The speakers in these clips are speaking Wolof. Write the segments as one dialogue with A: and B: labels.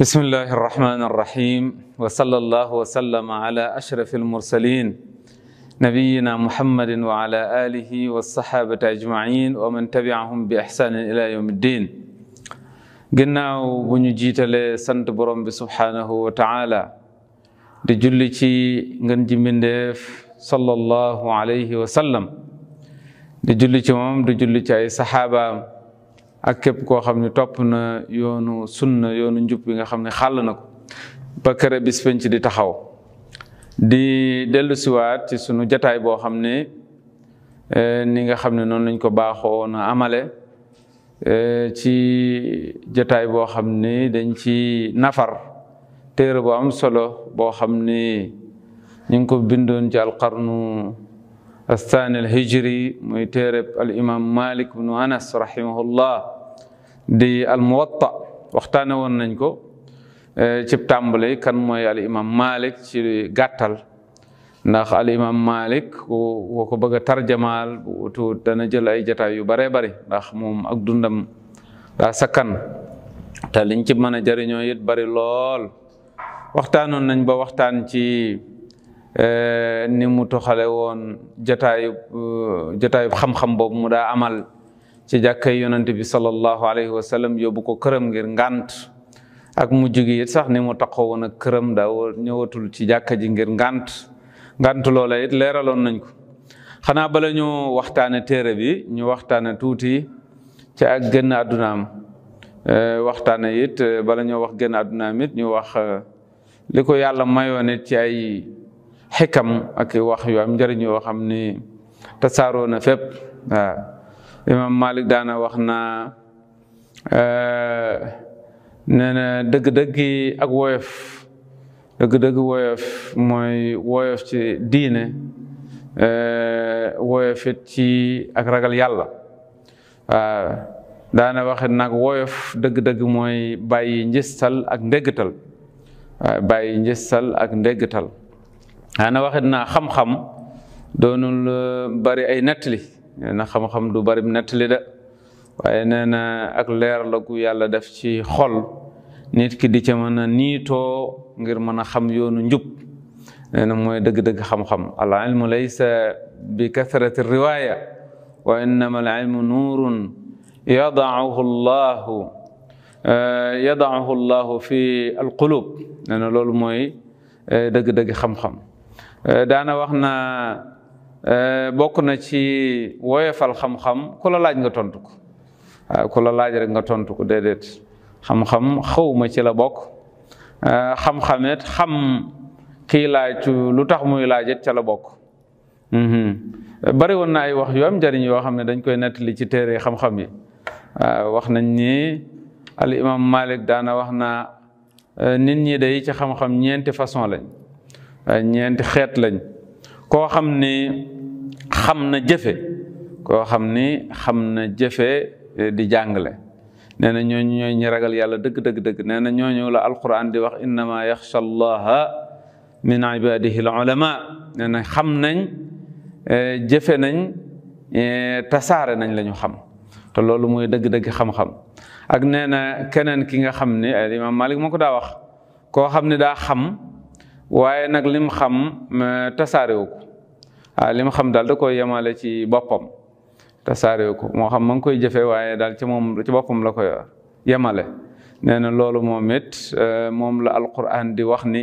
A: بسم الله الرحمن الرحيم وصلى الله وسلم على أشرف المرسلين نبينا محمد وعلى آله والصحابة أجمعين ومن تبعهم بإحسان إلى يوم الدين ginnaaw bu ñu jiitalee sant borom bi subhaanahu wa taala di julli ci ngën ji mbindeef sallallahu alayhi wa sallam di julli ci moom di julli ci ay saxaabaam ak képp koo xam ne topp na yoonu sunna yoonu njub bi nga xam ne xàll na ko ba kere bis penc di taxaw di dellu siwaat ci sunu jataay boo xam ne ni nga xam ne noonu lañ ko baaxoo na amale ci jataay boo xam ne dañ ci nafar téere bu am solo boo xam ne ñu ngi ko bindoon ci alqarnu الثاني الهجري muy téereb al imam Malik ibnu Anas rahimahullah di al Muwatta waxtaane woon nañ ko ci tàmbali kan mooy al imam Malik ci gàttal ndax al imam Malik woo ko bëgg a tarjamaal bu utu dana jël ay jataay yu bare bari ndax moom ak dundam daa sakkan te liñ ci mën a jëriñoo it bari lool waxtaanoon nañ ba waxtaan ci ni mu toxale woon jataayu xam-xam boobu mu daa amal ci jàkkay yonent bi sallallahu alayhi wa sallam yóbbu ko këram ngir ngànt ak mujj gi it sax ni mu taxaw woon ak këram daa ñëwatul ci jàkka ji ngir ngànt loola it leeraloon nañ ko xanaa bala ñu waxtaane téere bi ñu waxtaane tuuti ci ak génn àddunaam waxtaane it bala ñoo wax génn àddunaam it ñu wax li ko yàlla mayoon it ci ay xikam ak wax yu am njëriñ yoo xam ni tasaaroo na fépp waaw imam Malik daana wax naa nee na dëgg-dëggi ak woyof dëgg-dëgg woyof mooy woyof ci diine woyof it ci ak ragal yàlla waaw daana waxit nag woyof dëgg-dëgg mooy bàyyi njistal ak ndéggatal waaw bàyyi njistal ak ndéggatal ana waxit naa xam-xam doonul bari ay nettali nee na xam-xam du bari nettali de waaye nee na ak leer la gu yàlla def ci xol nit ki di ca mën a niitoo ngir mën a xam yoonu njub nee na mooy dëgg-dëgg xam-xam al ilmu laysa bi kathrati riwaya wa innama al ilmu nuurun yadaahu llahu fi al qulub nee na loolu mooy dëgg-dëgg xam-xam daana wax na bokk na ci woyefal xam-xam ku la laaj nga tontu ko waaw ku la laaj rek nga tontu ko déedéet xam-xam xawma ci la bokk xam-xamet xam kii laaj lu tax muy laajit ca la bokk bari woon na ay wax yu am njëriñ yoo xam ne dañ koy nettali ci téere xam-xam yi wax nañ ni al imam Malik daana wax na nit ñi day ci xam-xam ñeenti façon lañ ñeenti xeet lañ koo xam ni xam na jëfe koo xam ni xam na jëfe di jàngale nee na ñooñu ñooy ñi ragal yàlla dëgg nee na ñooñu la alquran di wax innama yaxsha allaha min ibadihi al ulama nee na xam nañ jëfe nañ tasaare nañ la ñu xam te loolu mooy dëgg xam-xam ak nee na keneen ki nga xam ni imam Malik moo ko daa wax koo xam ni daa xam waaye nag lim xam tasaarewu ko lim xam daal da koy yemale ci boppam tasaarewu ko moo xam ma ngi koy jëfe waaye daal ci moom ci boppam la koy yemale nee na loolu moom it moom la alquran di wax ni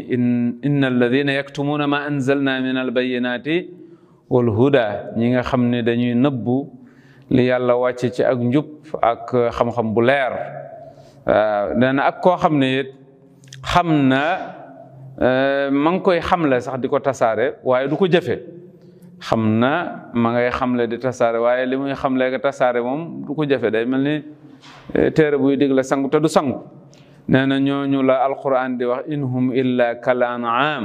A: inna alladina yaktumuna ma anzalna min albayinati wal huda ñi nga xam ne dañuy nëbbu li yàlla wàcce ci ak njub ak xam-xam bu leer nee na ak koo xam ne it xam na ma ngi koy xamle sax di ko tasaare waaye du ko jëfe xam na ma ngay xamle di tasaare waaye li muy xamle ka tasaare moom du ko jëfe day mel ni téere buy digle sangu te du sangu nee na ñooñu la alquran di wax inhum illa kal an'am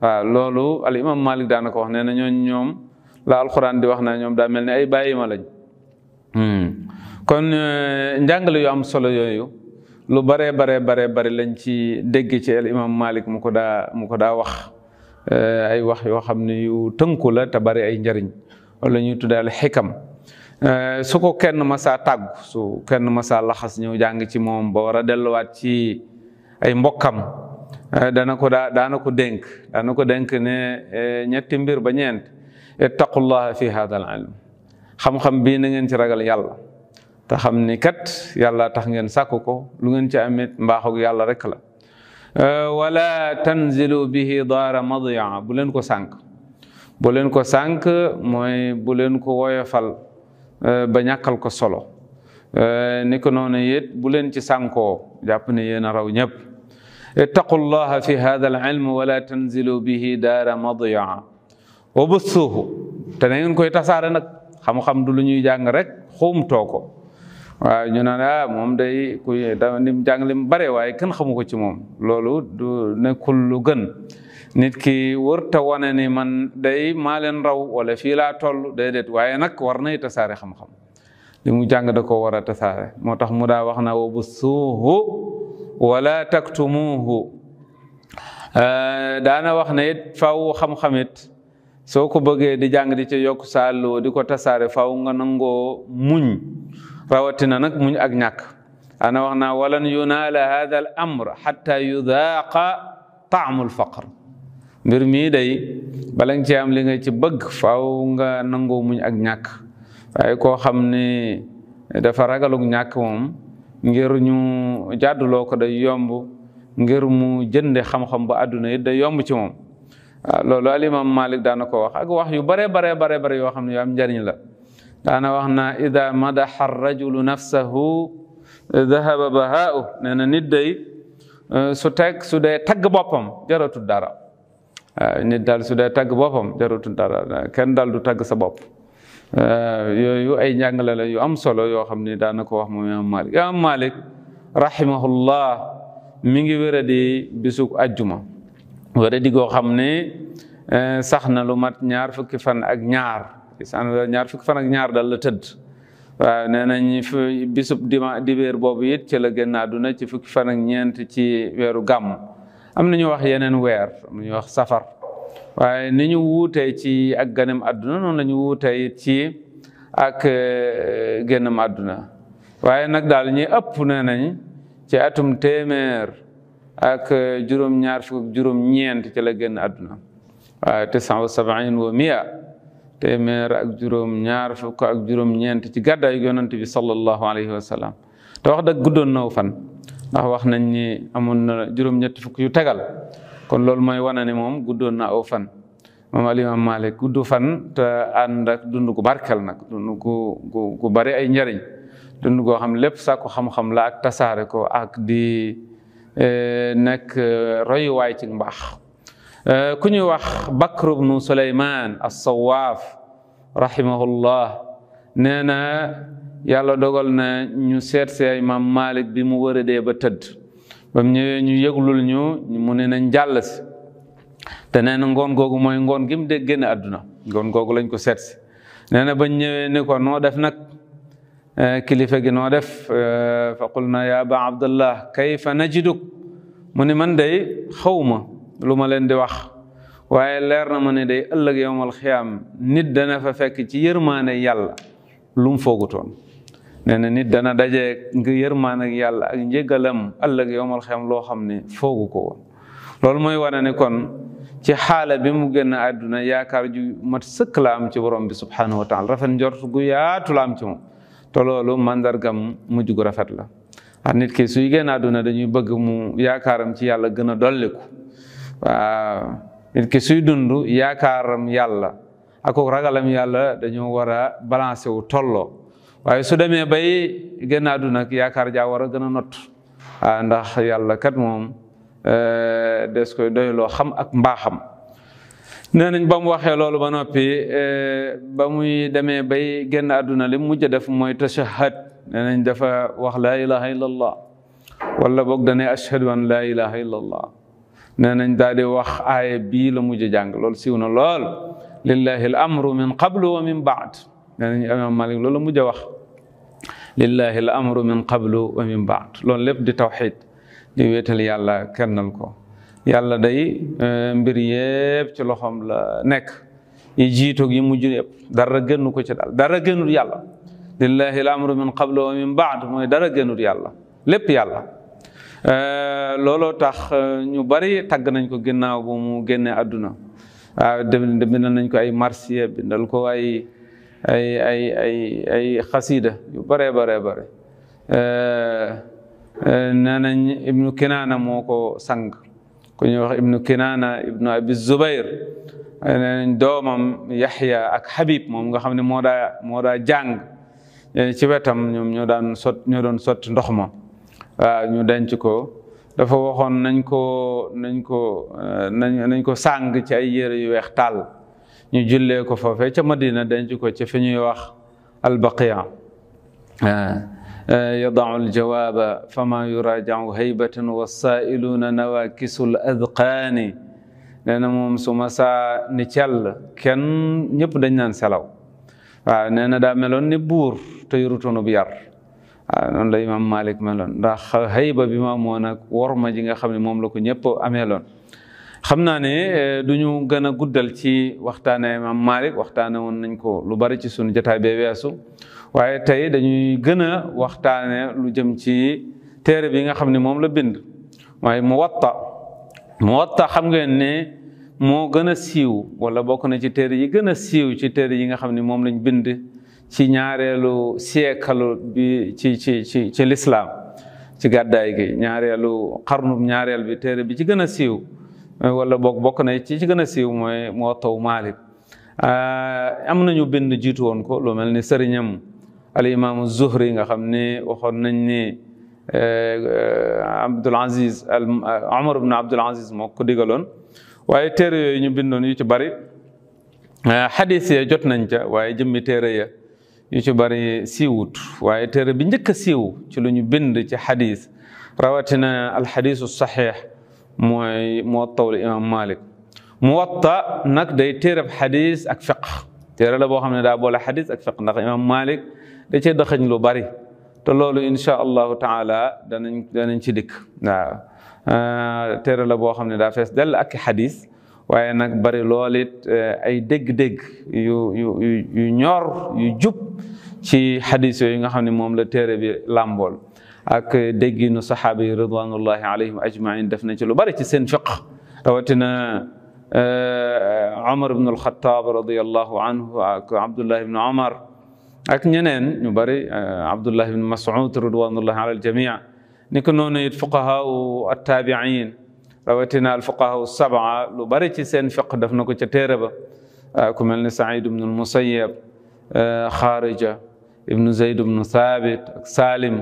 A: waaw loolu al imam Malik daana ko wax nee na ñoom la alquran di wax na ñoom daa mel ni ay bàyyima lañ kon njàngale yu am solo yooyu lu bare bari lañ ci dégg ci al imam Malik mu ko daa wax ay wax yoo xam ne yu tënku la te bari ay njariñ wala ñuy tudde al xikam su ko kenn masaa tàggu su kenn masaa laxas ñëw jàng ci moom ba war a delluwaat ci ay mbokkam daana ko dénk ne ñetti mbir ba ñeent ittaqullaha fi hada al ilm xam-xam bii na ngeen ci ragal yàlla te xam ni kat yàlla tax ngeen sàkku ko lu ngeen ci amit mbaaxug yàlla rek la wala tanzilu bihi daara madia bu leen ko sànq mooy bu leen ko woyofal ba ñàkkal ko solo ni ko noonu it bu leen ci sànkoo jàpp ne yéen a raw ñëpp ittaqullaha fi hada al ilm wala tanzilu bihi daara madia wa bussuhu te na ngeen koy tasaare nag xam-xam du lu ñuy jàng rek xuumtoo ko waaw ñu naan moom day kuy da nim jàng lim bare waaye kenn xamu ko ci moom loolu du nekkul lu gën nit ki wërta wane ni man day maa leen raw wala fii laa toll déedéet waaye nag war nay tasaare xam-xam li mu jàng da ko war a tasaare moo tax mu daa wax na wa bussuuhu wala taktumuuhu daana wax ne it faw xam-xamit soo ko bëggee di jàng di ca yokk sa àlluwa di ko tasaare faw nga nangoo muñ rawatina nag muñ ak ñàkk ana wax naa walan yunaala hada al amr xatta yudaaqa taamul faqr mbir mii day bala nga ci am li nga ci bëgg faw nga nangoo muñ ak ñàkk waaye koo xam ne dafa ragalug ñàkk moom ngir ñu jàdduloo ko day yomb ngir mu jënde xam-xam ba àdduna it day yomb ci moom waaw loolu alimam Malik daana ko wax ak wax yu bare yoo xam ne yu am njariñ la daana wax na ida madaxa arrajulu nafsahu dahaba bahaa'u nee na nit day su dee tagg boppam jaratul dara waaw nit daal su dee tagg boppam jaratul dara kenn daal du tagg sa bopp yooyu ay njàngale la yu am solo yoo xam ne daana ko wax moom imam Malik rahimahullah mi ngi wéradi bisug ajjuma wéradi goo xam ne sax na lu mat ñaar fukki fan ak ñaar dal la tëdd waaw nee nañ fi bisub dibéer boobu it ci la génn àdduna ci fukki fan ak ñeent ci weeru gàmm am na ñu wax yeneen weer am na ñu wax safar waaye ni ñu wuutee ci ak ganem àdduna noonu la ñu wuutee it ci ak génnam àdduna waaye nag daal ñi ëpp nee nañ ci atum téeméer ak juróom-ñaar fukk juróom-ñeent ci la génn àdduna waaye 79 wa 100 téeméer ak juróom-ñaar fukk ak juróom-ñeent ci gàddaay yonent bi sallallahu alayhi wa sallam te wax dëgg guddoon na fan ndax wax nañ ni amoon na juróom-ñetti fukk yu tegal kon loolu mooy wane ni moom guddoon na aw fan moom alimam Malik gudd fan te ànd ak dund gu barkel nag dund gu bari ay njariñ dund goo xam lépp sàkku xam-xam la ak tasaare ko ak di nekk royuwaay ci mbaax ku ñuy wax Bakr ibnu Suleyman as-Sawaaf rahimahullah nee na yàlla dogal na ñu seet si imam Malik bi mu wëradee ba tëdd ba mu ñëwee ñu yëglul ñu mu ne nañ jàll si te nee na ngoon googu mooy ngoon gi mu dégg génn àdduna ngoon googu lañ ko seet si nee na bañ ñëwee ni ko noo def nag kilifa gi noo def fa qulna ya aba abdallah kayfa najiduk mu ne man day xawma lu ma leen di wax waaye leer na ma ne day ëllëg yowmal xiyaam nit dana fa fekk ci yërmaane yàlla lu mu foogutoon nee na nit dana daje nga yërmaane yàlla ak njëgalam ëllëg yowmal xiyaam loo xam ne foogu ko woon loolu mooy wane ne kon ci xaala bi mu génn àdduna yaakaar ju mat sëkk la am ci borom bi subhanahu wa taala rafet njort gu yaatu la am ci moom te loolu mandargam mujj gu rafet la nit ki suy génn àdduna dañuy bëgg mu yaakaaram ci yàlla gën a dolliku waaw nit ki suy dund yaakaaram yàlla ak ragalam yàlla dañoo war a balancer wu tolloo waaye su demee bay génn àdduna ak yaakaar jaa war a gën a not ndax yàlla kat moom des koy doyloo xam ak mbaaxam nee nañ ba mu waxee loolu ba noppi ba muy demee bay génn àdduna li mujj def mooy tashahhad nee nañ dafa wax laa ilaha illallah wala boog dane ashhadu an laa ilaha illallah nee nañ daal di wax aaya bii la mujj jàng loolu siiw na lool lillahi al amru min qablu wa min baad nee nañ imam Malik loolu mujj wax lillahi al amru min qablu wa min baad loolu lépp di tawxid di wéetal yàlla kennal ko yàlla day mbir yëpp ci loxoom la nekk yi jiitoog yi mujj yëpp dara gënnu ko ci daal dara gënul yàlla lillahi al amru min qablu wa min baad mooy dara gënul yàlla lépp yàlla looloo tax ñu bari tagg nañ ko ginnaaw bu mu génne àdduna waaw bindal nañ ko ay marsiya bindal ko ay xasida yu bare bare nee nañ ibnu Kinaana moo ko sang ku ñuy wax ibnu Kinaana ibnu Abi Zubayr nee nañ doomam Yaxya ak Habib moom nga xam ne moo daa jàng ci wetam ñoom ñoo doon sotti ndox ma waaw ñu denc ko dafa waxoon nañ ko sàng ci ay yére yu weex tàll ñu jullee ko foofee ca Madina denc ko ci fi ñuy wax albaqiya yadau aljawaaba fama yurajacu haybatan wassaa'iluuna nawaakisul adqaani nee na moom su ma saa ni cell kenn ñëpp dañ naan selaw waaw nee na daa meloon ni buur te yorutoonu bu yar waaw noonu la imam Malik meloon ndax hayba bi ma amoon ak worma ji nga xam ne moom la ko ñëpp ameeloon xam naa ne du ñu gën a guddal ci waxtaane imam Malik waxtaane woon nañ ko lu bari ci sunu jotaay bee weesu waaye tey dañuy gën a waxtaane lu jëm ci téere bi nga xam ne moom la bind waaye Muwatta xam ngeen ne moo gën a siiw wala bokk na ci téere yi gën a siiw ci téere yi nga xam ne moom lañ bind ci ñaareelu siècle bi ci lislaam ci gàddaay gi ñaareelu xarnub ñaareel bi téere bi ci gën a siiw wala bokk na ci gën a siiw mooy Muwatta Maalik am nañu bind jiitu woon ko lu mel ni sëriñam al imaamu Zuhri nga xam ne waxoon nañ ni Umar ibn Abdul Aziz moo ko digaloon waaye téere yooyu ñu bindoon yu ci bari xadis ya jot nañ ca waaye jëmmi téere ya yu ci bari siiwut waaye téere bi njëkk a siiw ci lu ñu bind ci xadis rawatina alxadisu saxiix mooy Muwatta imam Malik Muwatta nag day téereb xadis ak fiq téere la boo xam ne daa boole xadis ak fiq ndax imam Malik da cee dëxëñ lu bari te loolu insha allahu taala danañ ci dikk waaw téere la boo xam ne daa fees dell ak xadis waaye nag bari lool it ay dégg-dégg yu ñor yu jub ci xadis yooyu nga xam ne moom la téere bi làmbool ak dégginu saxaaba yi ridwanullahi alayhim ajmain def na ci lu bari ci seen fiq rawatina Umar ibn al-Khattab radiyallahu anhu ak Abdullah ibn Umar ak ñeneen ñu bari Abdullah ibn Mas'ud ridwanullahi ala al-jami' ni ko noonu it fuqahaa at-taabi'in rawatina al-fuqahaa as-sab'a lu bari ci seen fiq def na ko ca téere ba ku mel ni Sa'id ibn al-Musayyab Kharija ibn Zayd ibn Thabit ak Salim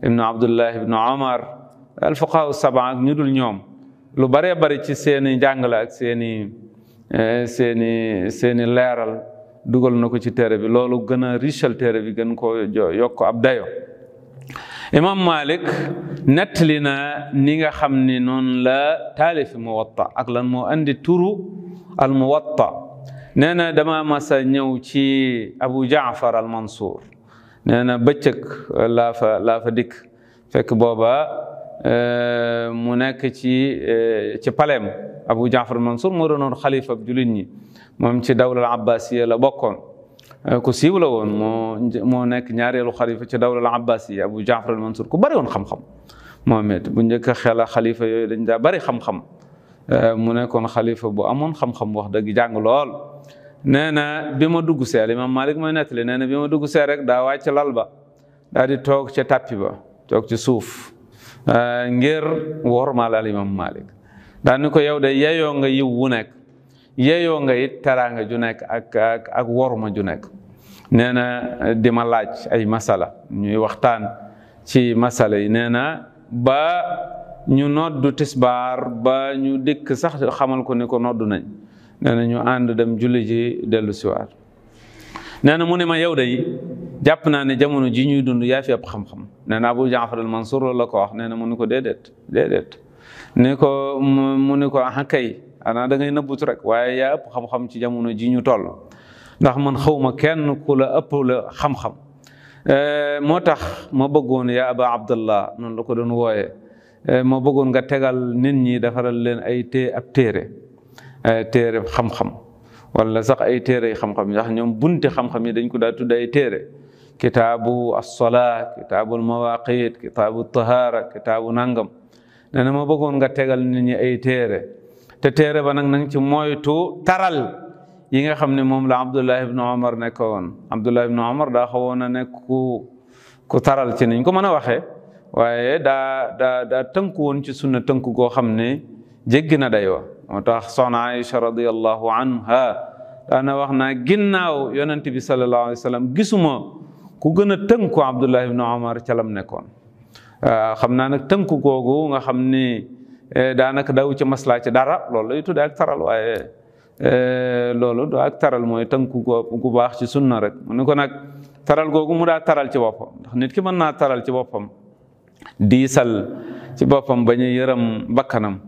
A: ibn Abdullah ibn Umar al-fuqahaa as-sab'a ak ñu dul ñoom lu baree bari ci seeni njàngale ak seeni leeral dugal na ko ci téere bi loolu gën a richal téere bi gën ko yokk ab dayo imam Malik nettali na ni nga xam ni noonu la taalifi Muwatta ak lan moo andi turu al Muwatta nee na dama masa ñëw ci Abu Jaafar al Mansour nee na bëccëg laa fa dikk fekk booba mu nekk ci palem Abu Jaafar al Mansour moo doonoon xalifa ab jullit ñi moom ci dawla al abbasiya la bokkoon ku siiw la woon moo nekk ñaareelu xalifa ci dawla al abbasiya Abu Jaafar al Mansour ku bari woon xam-xam moom it bu njëkk a xela xalifa yooyu dañ daa bari xam-xam mu nekkoon xalifa bu amoon xam-xam wax dëgg jàng lool nee na bi ma dugg see Imam Malik mooy nettali nee na bi ma dugg see rek daa wàcc lal ba daa di toog ca tappi ba toog ci suuf ngir wormaal al Imam Malik daa ni ko yow de yeyoo nga yiw wu nekk yeyoo nga it teraanga ju nekk ak worma ju nekk nee na di ma laaj ay masala ñuy waxtaan ci masala yi nee na ba ñu noddu tisbaar ba ñu dikk sax xamal ko ni ko noddu nañ nee na ñu ànd dem julli ji dellu siwaat nee na mu ne ma yow de jàpp naa ne jamono ji ñuy dund yaa fi ëpp xam-xam nee na Abu Jaafar al Mansour loolu la ko wax nee na mu ni ko déedéet ni ko mu ni ko ah kay ana da ngay nëbbutu rek waaye yaa ëpp xam-xam ci jamono ji ñu toll ndax man xawma kenn ku la ëpp la xam-xam moo tax ma bëggoon yaa Aba Abdallah noonu la ko doon wooyee ma bëggoon nga tegal nit ñi defaral leen ay ab téere xam-xam wala sax ay téere yi xam-xam ndax ñoom bunte xam-xam yi dañ ko daa tudd ay téere kitaabu as-salaa, kitaabu al-mawaqit, kitaabu tahara, kitaabu nangam. nee na ma bëggoon nga tegal nit ñi ay téere te téere ba nag nang ci moytu taral yi nga xam ne moom la Abdullah ibn Omar nekkoon. Abdullah ibn Omar daa xawoon a nekk ku taral ci niñ ko mën a waxee, waaye daa tënku woon ci sunna tënku goo xam ne jéggi na day wa. moo tax soxna Aïcha radiyallahu anha daana wax naa ginnaaw yonent bi sallallahu alayhi wa sallam gisuma ku gën a tënku Abdullah ibn Omar ca lam nekkoon. xam naa nag tënku googu nga xam ni daanaka daw ci maslaa ci dara loolu lay tudde ak taral, waaye loolu du ak taral, mooy tënku gu baax ci sunna rek. mu ne ko nag taral googu mu daa taral ci boppam, ndax nit ki mën naa taral ci boppam, diisal ci boppam bañ a yërëm bakkanam.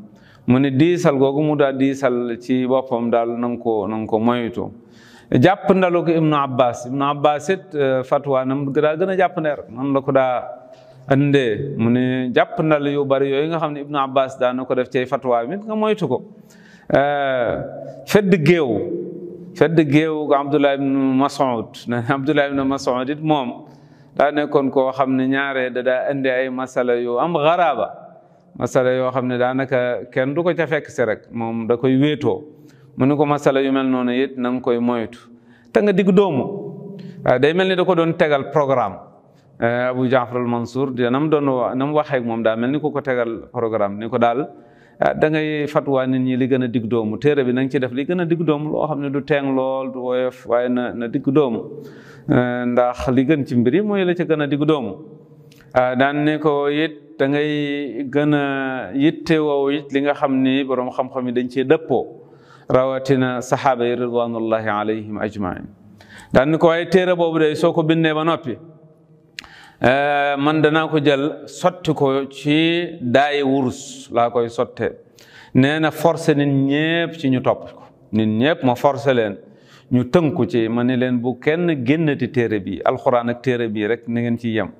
A: mu ne diisal googu mu daa diisal ci boppam daal na nga ko moytu. jàpp ndalu ko Ibnu Abbas it fatwa nam daa gën a jàpp ndeer man la ko daa andee. mu ne jàpp ndal yu bari yooyu nga xam ne Ibnu Abbas daa na ko def ci fatwa mit nga moytu ko. fedd géew Abdullah ibn Mas'ud Abdullah ibn Mas'ud it moom daa nekkoon koo xam ne ñaare daa indi ay masala yu am garaba, masala yoo xam ne daanaka kenn du ko ca fekk si rek, moom da koy wéetoo. mu ne ko masala yu mel noonu it na nga koy moytu te nga digg doomu. day mel ni da ko doon tegal programme. Abu Jaafar al-Mansour nam waxee ak moom daa mel ni ku ko tegal programme ni ko daal da ngay fatwa nit ñi li gën a digg doomu, téere bi na nga ci def li gën a digg doomu, loo xam ne du teeng lool du woyof, waaye na digg doomu, ndax li gën ci mbir yi mooy la ca gën a digg doomu. daan ne ko it da ngay gën a yittewoo it li nga xam ni borom xam-xam yi dañ cee dëppoo, rawatina saxaaba yi ridwanullahi alayhim ajmain. daan ne ko waaye téere boobu day soo ko bindee ba noppi man danaa ko jël sotti ko ci daayi wurus laa koy sotte. nee na forcé nit ñëpp ci ñu topp ko, nit ñëpp ma forcé leen ñu tënku ci. ma ne leen bu kenn génnati téere bi, alxuraan ak téere bii rek na ngeen ci yem.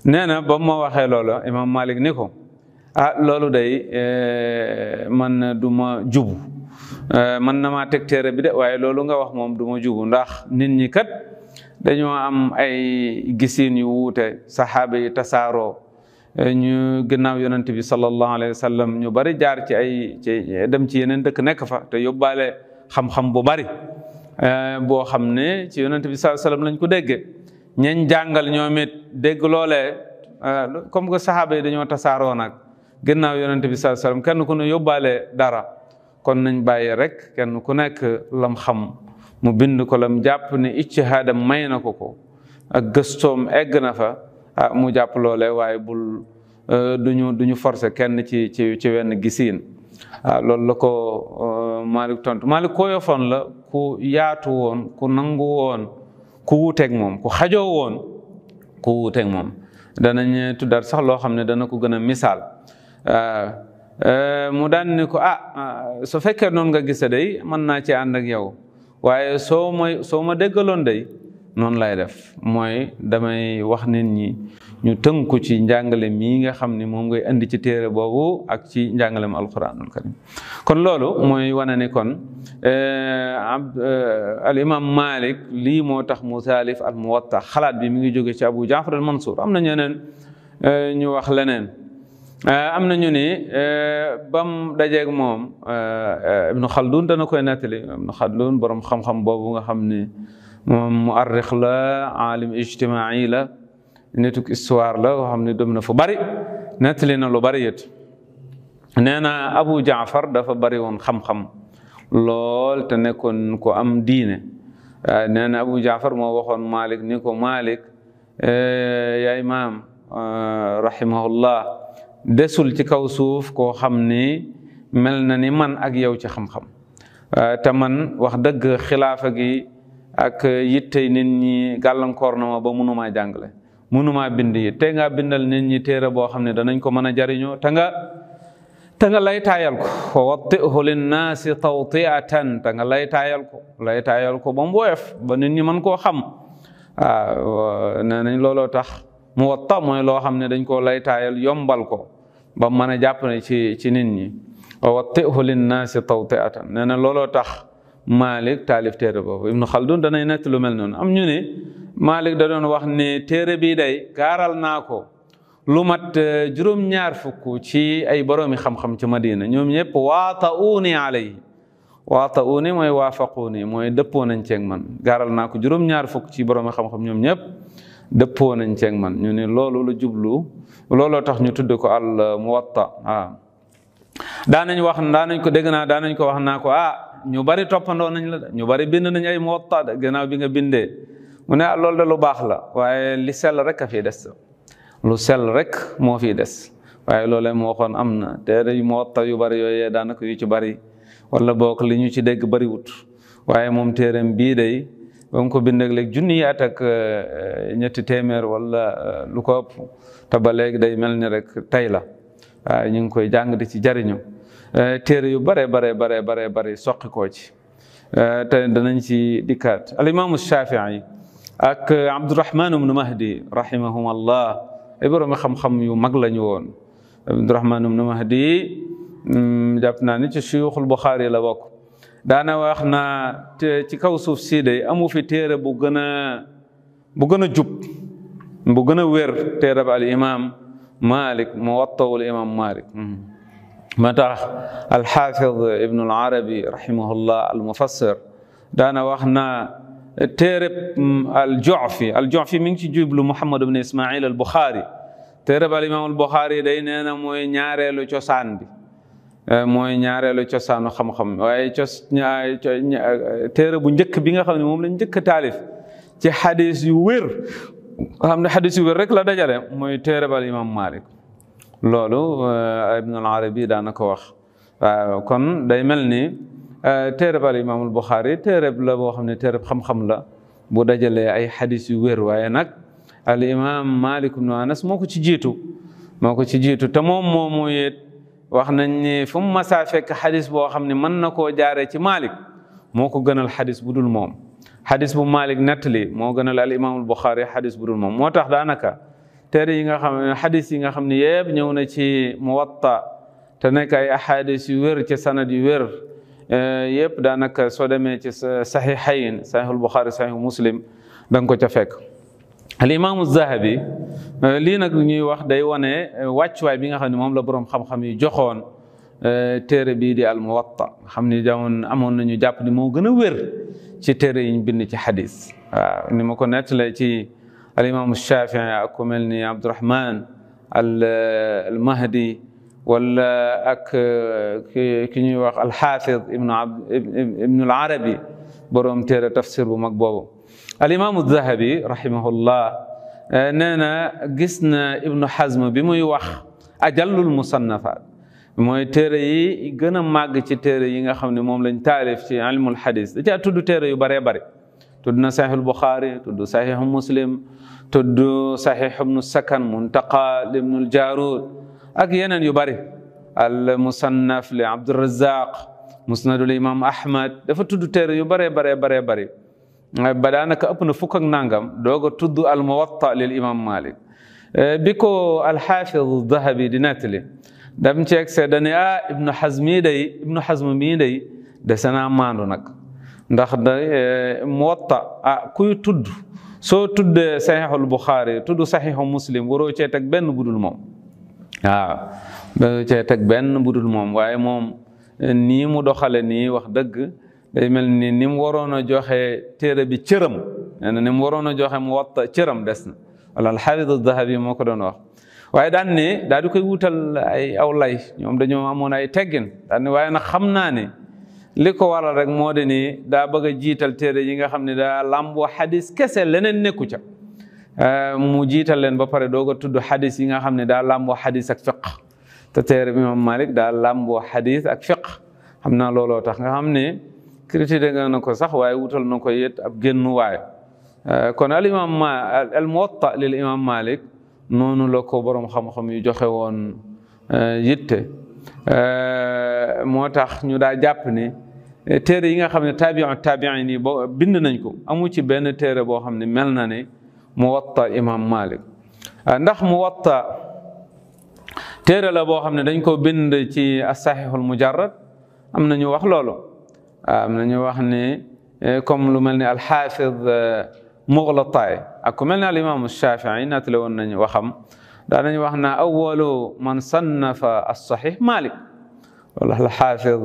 A: nee na ba ma waxee loolu imam Malik ni ko loolu day man du ma jubu, man na maa teg téere bi de, waaye loolu nga wax moom du ma jubu, ndax nit ñi kat dañoo am ay gisiin yu wuute. saxaaba yi tasaaroo, ñu ginnaaw yonent bi sallallahu alayhi wa sallam ñu bari jaar ci dem ci yeneen dëkk nekk fa te yóbbaale xam-xam bu bari boo xam ne ci yonent bi sallallahu alayhi wa sallam lañ ko déggee. ñañ jàngal ñoom it dégg loolee comme que saxaaba yi dañoo tasaaroo nag ginnaaw yonent bi sallallahu alayhi wa sallam kenn ku ne yóbbaale dara, kon nañ bàyyi rek kenn ku nekk lam xam mu bind ko, lam jàpp ne ijtihaadam may na ko ak gëstoom egg na fa mu jàpp loolee, waaye bul duñu forcer kenn ci wenn gisiin. loolu la ko Malik tontu. Malik ko yofoon la, ku yaatu woon, ku nangu woon, ku wuuteeg moom, ku xajoo woon, ku wuuteeg moom. danañ tuddaat sax loo xam ne dana ko gën a misaal. mu daan ni ko su fekkee noonu nga gise day mën naa ci ànd ak yow, waaye soo ma déggaloon day noonu lay def, mooy damay wax nit ñi ñu tënku ci njàngale mii nga xam ni moom ngay indi ci téere boobu ak ci njàngalem alquranul karim. kon loolu mooy wane ni kon al imam Malik lii moo tax mu taalif al Muwatta. xalaat bi mi ngi jóge ci Abu Jaafar al Mansour. am na ñeneen ñu wax leneen. am na ñu ni bam dajeeg moom Ibnu Khaldun dana koy nettali. Ibnu Khaldun borom xam-xam boobu nga xam ni moom muarrix la, alim ijtimaai la, nituk histoire la boo xam ne dem na fu bari, nettali na lu bari it. nee na Abu Jaafar dafa bari woon xam-xam lool te nekkoon ko am diine. nee na Abu Jaafar moo waxoon Malik ni ko Malik yaa imaam rahimahullah, desul ci kaw suuf koo xam ni mel na ni man ak yow ci xam-xam, te man wax dëgg xilaafa gi ak yittey nit ñi gàllankoor na ma ba mënumaa jàngale, mënumaa bind yi. te nga bindal nit ñi téere boo xam ne danañ ko mën a jariñoo te nga lay taayal ko. wa watti'hu linnaasi tawti'atan, te nga lay taayal ko ba mu woyof ba nit ñi mën koo xam. nee nañ looloo tax Muwatta mooy loo xam ne dañ koo lay taayal yombal ko ba mën a jàpp ne ci nit ñi. wa watti'hu linnaasi tawti'atan, nee na looloo tax Malik taalif téere boobu. Ibnu Khaldun danay nett lu mel noonu. am ñu ne Malik da doon wax ne téere bii day gaaral naa ko lu mat juróom-ñaar fukk ci ay boroomi xam-xam ci Madina ñoom ñëpp waata'uuni alayhi waata'uuni mooy waafaquuni mooy dëppoo nañ ceeg man gaaral naa ko juróom-ñaar fukk ci boroomi xam-xam ñoom ñëpp dëppoo nañ ceeg man ñu ne loolu la jublu looloo tax ñu tudd ko al Muwatta waaw daanañ ko dégg naa daanañ ko wax naa ko ñu bari toppandoo nañ la de ñu bari bind nañ ay Muwatta de gannaaw bi nga bindee mu ne loolu de lu baax la waaye li sell rek a fii des lu sell rek moo fii des waaye loolee moo waxoon am na téere yu Muwatta yu bari yooyee daanaka yu ci bari wala boog li ñu ci dégg bariwut waaye moom téereem bii day ba mu ko bind ak léegi junni at ak ñetti téeméer wala lu ko ëpp te ba léegi day mel ni rek tey la waaye ñu ngi koy jàng di ci jariñu téere yu bare soqi koo ci te danañ ci dikkaat al imaamu Shafii ak Abdurahman ibnu Mahdi rahimahumullah ay borom xam-xam yu mag lañu woon Abdurahman ibnu Mahdi jàpp naa ni ci suyuxul Buxaari la bokk daana wax naa ci kaw suuf sii day amu fi téere bu gën a jub bu gën a wér téere ba al imam Malik Muwatta'ul imam Malik ma tax alxaafid ibnu al arabi rahimahullah al mufassir daana wax naa téere al Ju'fi mi ngi ci jublu Muhammad ibn Ismail al Buxaari téere ba al imam al Buxaari day nee na mooy ñaareelu cosaan bi mooy ñaareelu cosaanu xam-xam waaye téere bu njëkk bi nga xam ne moom lañ njëkk a taalif ci xadis yu wér xam ne xadis yu wér rek la dajale mooy téere ba al imam Malik loolu ibn al Arabi daana ko wax waaw kon day mel ni téere ba al imam al Buxaari téere la boo xam ne téere xam-xam la bu dajalee ay xadis yu wér waaye nag al imam Malik ibn Anas moo ko ci jiitu te moom moomu it wax nañ ni fu mu masaa fekk xadis boo xam ne mën na koo jaaree ci Malik moo ko gënal xadis bu dul moom xadis bu Malik nettali moo gënal al imaamul Buxaari xadis bu dul moom moo tax daanaka téere yi nga xam ne xadis yi nga xam ne yëpp ñëw na ci Muwatta te nekk ay ahadis yu wér ci sanad yu wér yëpp daanaka soo demee ci saxiixayn saxiixul Buxaari saxiixu Muslim da nga ko ca fekk. al imaamu Zahabi lii nag ñuy wax day wane wàccuwaay bi nga xam ne moom la boroom xam-xam yi joxoon téere bii di al Muwatta xam ni jamono amoon nañu jàpp ni moo gën a wér ci téere yi ñu bind ci xadis waaw ni ma ko nettalee ci al imaamu Shafii ak ku mel ni Abdurahman al Mahdi wala ak ki ñuy wax al Xaafid ibnu al Arabi boroom téere tafsir bu mag boobu. al imaamu Zahabi rahimahullah nee na gis na Ibnu Hazm bi muy wax ajallul musannafaat mooy téere yi gën a màgg ci téere yi nga xam ne moom lañ taalif ci ilmul xadis da caa tudd téere yu bëree bëri tudd na saxiixul Buxaari tudd saxiixu Muslim tudd saxiixu Ibnu Sakan Muntaqa Ibnul Jaarud ak yeneen yu bëri al musannaf li Abdurazaq musnadul imam Ahmad dafa tudd téere yu bëree bëri ba daanaka ëpp na fukk ak nangam doog a tudd al Muwatta lil imam Malik bi ko al Xaafid Dahabi di nettali dam ceeg seeda ne Ibnu Hazm mii day dese naa maandu nag ndax da Muwatta kuy tudd soo tuddee saxiixul Buxaari tudd saxiixu Muslim waroo cee teg benn budul moom waaw waroo cee teg benn budul moom waaye moom nii mu doxale nii wax dëgg day mel ni mu waroon a joxe téere bi cëram nee na ni mu waroon a joxe Muwatta cëram des na wala al-Xaafid Dahabi moo ko doon wax waaye daan ne daal di koy wutal ay aw lay ñoom dañoo amoon ay teggin daan ne waaye nag xam naa ne li ko waral rek moo di ni daa bëgg a jiital téere yi nga xam ne daa làmboo xadis kese leneen nekku ca mu jiital leen ba pare doog a tudd xadis yi nga xam ne daa làmboo xadis ak fiq te téere bi Imam Malik daa làmboo xadis ak fiq xam naa looloo tax nga xam ne critiqué na ko sax waaye wutal na ko yet ab génnuwaay kon al imam al Muwatta lil imam Malik noonu la ko borom xam-xam yu joxe woon yitte moo tax ñu daa jàpp ne téere yi nga xam ne taabiin yi bo bind nañ ko amu ci benn téere boo xam ne mel na ne Muwatta imam Malik ndax Muwatta téere la boo xam ne dañ ko bind ci as-Sahihul Mujarrad am na ñu wax loolu am na ñu wax ne comme lu mel ni al-Xaafid muxlataay ak ku mel ne al imaamu Shafii nattale woon nañu waxam daanañ wax na awalu man sannafa as-saxiix Maalik wala al xaafid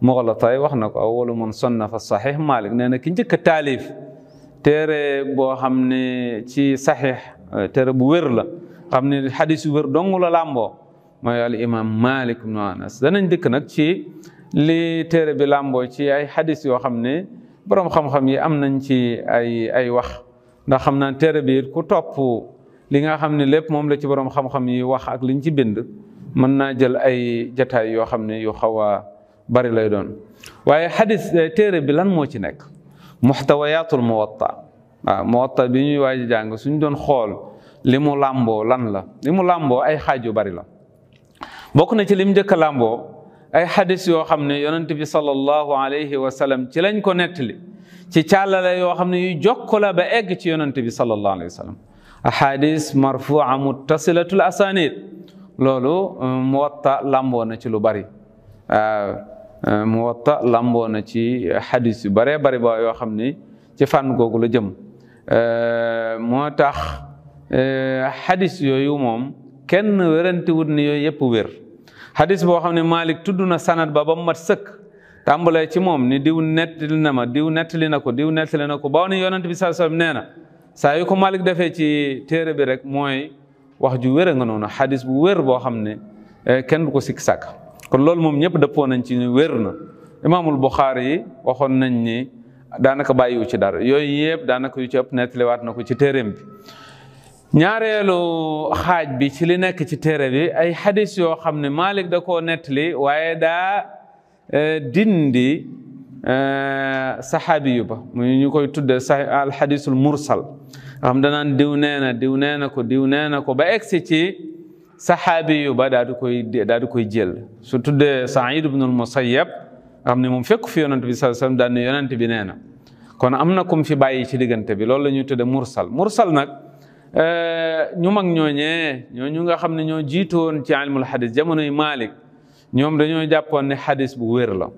A: muxlataay wax na ko awalu man sannafa as-saxiix Maalik nee na ki njëkk a taalif téere boo xam ne ci saxiix téere bu wér la xam ne xadis yu wér dong la làmboo mooy al imam Malik ibnu Anas danañ dikk nag ci li téere bi làmboo ci ay xadis yoo xam ne boroom xam-xam yi am nañ ci ay wax ndax xam naa téere bi ku topp li nga xam ne lépp moom la ci boroom xam-xam yi wax ak liñ ci bind mën naa jël ay jataay yoo xam ne yu xaw a bari lay doon waaye xadis téere bi lan moo ci nekk muxtawayaatul muwatta waaw muwatta bi ñuy waaj a jàng suñ doon xool li mu làmboo lan la li mu làmboo ay xaaj yu bari la bokk na ci lim njëkk a làmboo ay xadis yoo xam ne yonent bi sallallahu alayhi wa sallam ci lañ ko nettali ci càllale yoo xam ne yu jokk la ba egg ci yonent bi sallallahu alayhi wa sallam ahadis marfua muttasilatul asanid loolu muwatta làmboo na ci lu bari muwatta làmboo na ci xadis yu baree bari ba yoo xam ni ci fànn googu la jëm moo tax xadis yooyu moom kenn wérantewut ni yooyu yëpp wér xadis boo xam ne Malik tudd na sanad ba mu mat sëkk tàmbalee ci moom ni diw nettali na ma diw nettali na ko diw nettali na ko ba ni yonent bi sallallahu alayhi wasallam nee na saa yu ko Malik defee ci téere bi rek mooy wax ju wér nga noonu xadis bu wér boo xam ne kenn du ko sikk sàkk kon loolu moom ñëpp dëppoo nañ ci ni wér na imaamul Buxaari yi waxoon nañ ni daanaka bàyyiwu ci dara yooyu yëpp daanaka yu ci ëpp nettaliwaat na ko ci téereem bi ñaareelu xaaj bi ci li nekk ci téere bi ay xadis yoo xam ne Malik da koo nettali waaye daa dindi saxaabi yu ba muy ñu koy tudde al xadisul mursal nga xam danaan diw nee na diw nee na ko diw nee na ko ba egsi ci saxaabi yu ba daa di koy jël su tuddee Saïd ibnul Musayyab nga xam ne moom fekk fi yonent bi sallallahu alayhi wasallam daan ne yonent bi nee na kon am na kum fi bàyyi ci diggante bi loolu la ñuy tudde mursal nag ñu mag ñooñu nga xam ne ñoo jiitu woon ci ilmul xadis jamonoy Malik ñoom dañoo jàppoon ne xadis bu wér la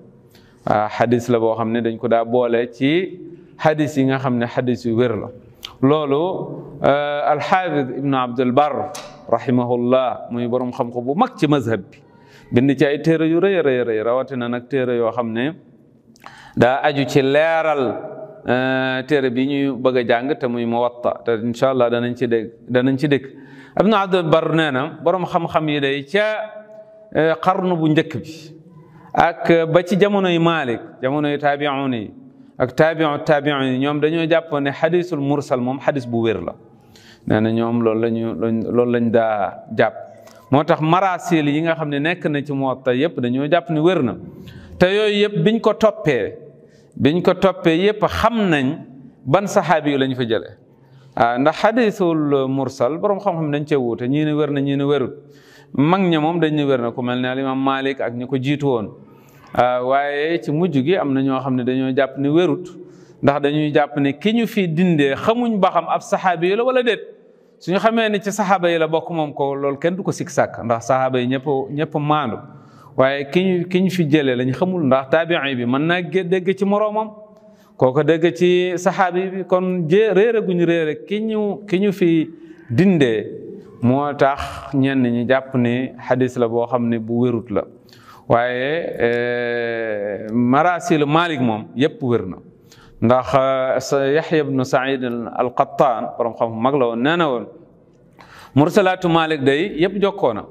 A: waaw xadis la boo xam ne dañ ko daa boole ci xadis yi nga xam ne xadis yu wér la loolu alxaafid ibnu Abdul Barr rahimahullah muy borom xam-xam bu mag ci mazhab bi bind ci ay téere yu rëy a rëy rawatina nag téere yoo xam ne daa aju ci leeral téere bi ñuy bëgg a jàng te muy Muwatta te incha allah danañ ci dégg Ibn Abdul Barr nee na borom xam-xam yi day ca qarnu bu njëkk bi ak ba ci jamonoy Malik jamonoy taabi'un yi ak taabi'un yi ñoom dañoo jàpp ne xadisul mursal moom xadis bu wér la nee na ñoom loolu lañ daa jàpp moo tax marasil yi nga xam ne nekk na ci Muwatta yëpp dañoo jàpp ne wér na te yooyu yëpp biñ ko toppee yëpp xam nañ ban saxaabi yu lañ fa jëlee ndax xadisul mursal borom xam-xam dañ cee wuute ñii ne wér na ñii ne wérut mag ña moom dañ ne wér na ku mel ne al imam Malik ak ñi ko jiitu woon waaye ci mujj gi am na ñoo xam ne dañoo jàpp ne wérut ndax dañuy jàpp ne ki ñu fi dindee xamuñ ba xam ab saxaabi yi la wala déet suñu xamee ne ci saxaaba yi la bokk moom ko loolu kenn du ko sikk sàkk ndax saxaaba yi ñëpp maandu waaye ki ñu fi jëlee lañ xamul ndax taabi'i bi mën naa dégg ci moroomam kooko dégg ci saxaabi bi kon réere guñu réere ki ñu fi dindee moo tax ñenn ñi jàpp ne xadis la boo xam ne bu wérut la waaye marasilu Malik moom yëpp wér na ndax Yaxya ibnu Saïd al-Qattaan borom xam mag la woon nee na woon mursalaatu Malik day yëpp jokkoo na